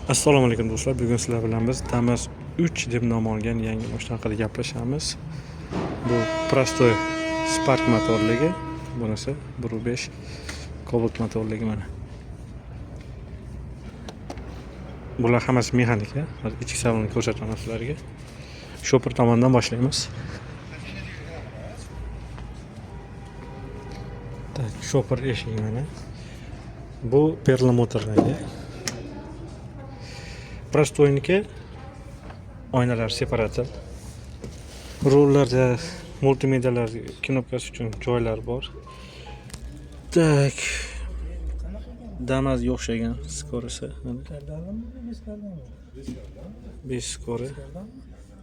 Assalomu alaykum do'stlar. Bugun sizlar bilan biz Damas 3 deb nom olgan yangi mashina haqida gaplashamiz. Bu prostoy Spark motorligi, bunisi 1.5 Cobalt motorligi mana. Bular hammasi mexanika. Hozir ichki salonni ko'rsataman sizlarga. Shopir tomondan boshlaymiz. Так, shopir eshigi mana. Bu perlamutrligi. Prostoyniki oynalar separator. Rullarda multimedialar knopkasi uchun joylar bor. Так. Damazga o'xshagan skorisi. 5 skori.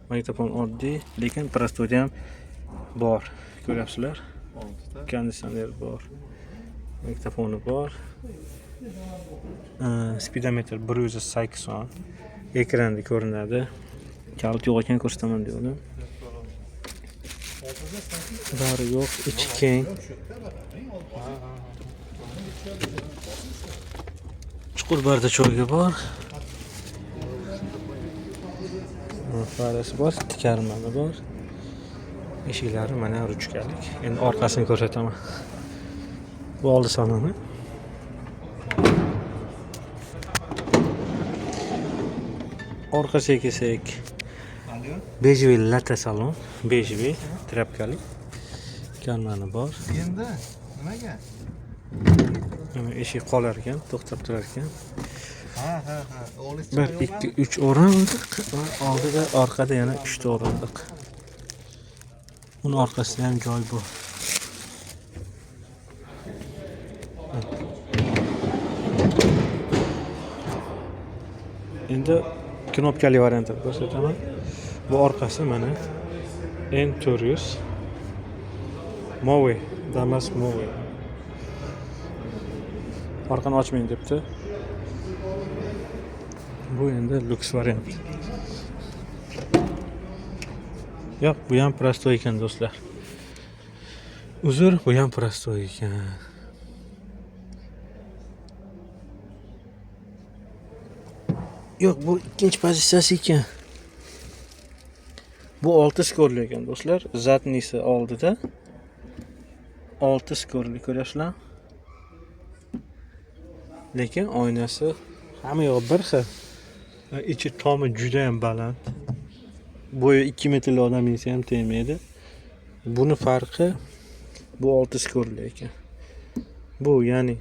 Magnitofon oddiy, lekin prostoyda ham bor. Ko'ryapsizlar? Konditsioner bor. Magnitofoni bor. Spidometr 180. Ekranda ko'rinadi. Kalit yo'q ekan, ko'rsataman degandim. Bari yo'q, ichi keng. Chuqur bardachogi bor. Farasi bor, karmani bor. Eshiklari mana ruchkalik. Endi orqasini ko'rsataman. Bu oldi saloni. Orqasiga kelsak, bejeviy lata salon, bejeviy trapkali. Karmani bor. Endi nimaga? Mana eshik qolar ekan, to'xtab turar ekan. Ha, ha, ha. O'g'lingiz 1, 2, 3 o'rindiq va oldida, orqada yana 3 ta o'rindiq. Uni orqasida ham joy bor. Endi knopkali variantini ko'rsataman. Bu orqasi mana N400 Mowi, Damas Mowi. Orqani ochmang debdi. Bu endi luks variant. Yo'q, bu ham prostoy ekan do'stlar. Uzr, bu ham prostoy ekan. Yo'q, bu ikkinchi pozitsiyasi ekan. Bu 6 skorli ekan do'stlar. Zadnisi oldida. 6 skorli ko'ryapsizlar. Lekin oynasi hamma yo'q bir xil. Ichi tomi juda ham baland. Bo'yi 2 metrli odam minsa ham tegmaydi. Buni farqi bu 6 skorli ekan. Bu ya'ni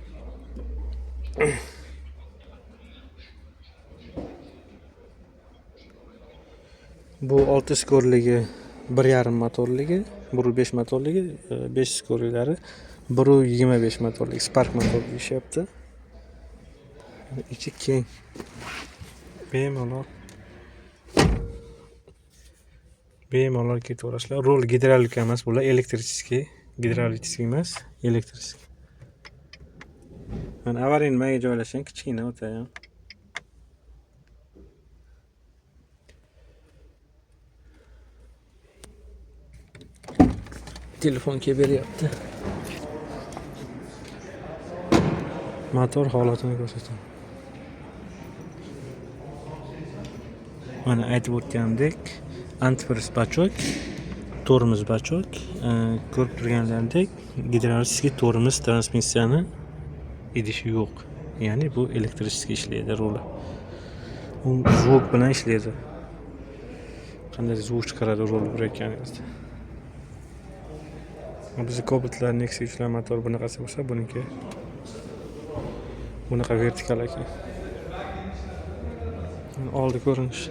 bu 6 skorligi 1.5 motorligi, 1.5 motorligi, 5 skorlilari 1.25 motorligi, Spark motorli deyishyapti. Ichi keng. Bemalol ketaverasizlar. Rul gidravlika emas, bular elektrический, gidravlik emas, elektrический. Mana avariya nimaga joylashgan kichkina o'ta ham. Telefon kelib beryapti. Motor holatini ko'rsataman. Mana aytib o'tganimdek, antifriz bachok, tormoz bachok, ko'rib turganlaringdek, gidravlik tormoz transmissiyani idishi yo'q. Ya'ni bu elektrический ishlaydi ruli. U zvuk bilan ishlaydi. Qanday zvuk chiqaradi rul burayotganingizda. Bizni Cobaltlar, Nexia 3lar motor bunaqasi bo'lsa, buniki bunaqa vertikal ekan. Oldi ko'rinish.